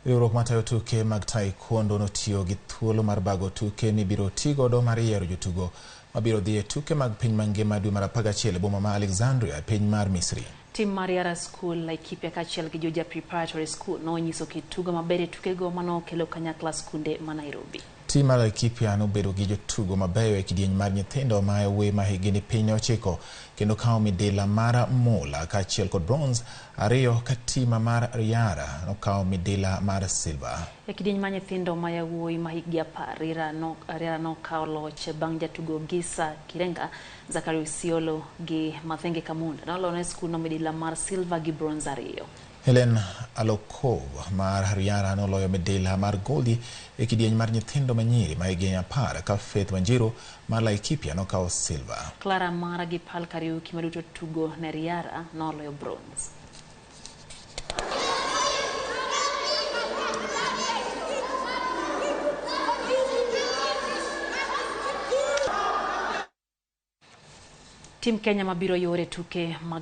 Riwruok matayo tuke mag taekwondo notiyo gi thuolo mar bago tuke mibiro tigodo mar yiero jotugo mabiro dhi e tuke mag piny mangima dwe mar 11 e boma ma Alexandria e piny mar Misri. Tim mar Yara School, Laikipia kaachiel gi Juja Preparatory School nonyiso kit tugo maber e tukego manokelo kanyakla skunde ma Nairobi. Tim mar Laikipia nobedo gi jotugo mabeyo e kidieny mar nyithindo ma yawuoyi ma hikgi ni piny 9 kendo kawo midila mar mula kaachiel kod bronze 2 ka tim mar Riara nokawo midila mar silver. E kidieny mar nyithindo ma yawuoyi ma hikgi 10, Riara nokawo loch bang' jatugo Gisa Kirenga, Zachary Isiolo gi Mathenge Kamunda nolone skundno midila mar silver gi bronze 2. Helen Alokov mar Riara noloyo midila mar goldi e kidieny mar nyithindo manyiri ma hikgi 10 ka Faith Wanjiru mar Laikipia nokawo silver. Clara Mara gi Pearl Kariuki maduto tugo ne Riara noloyo bronze. Tim Kenya mabiro yore tuke mag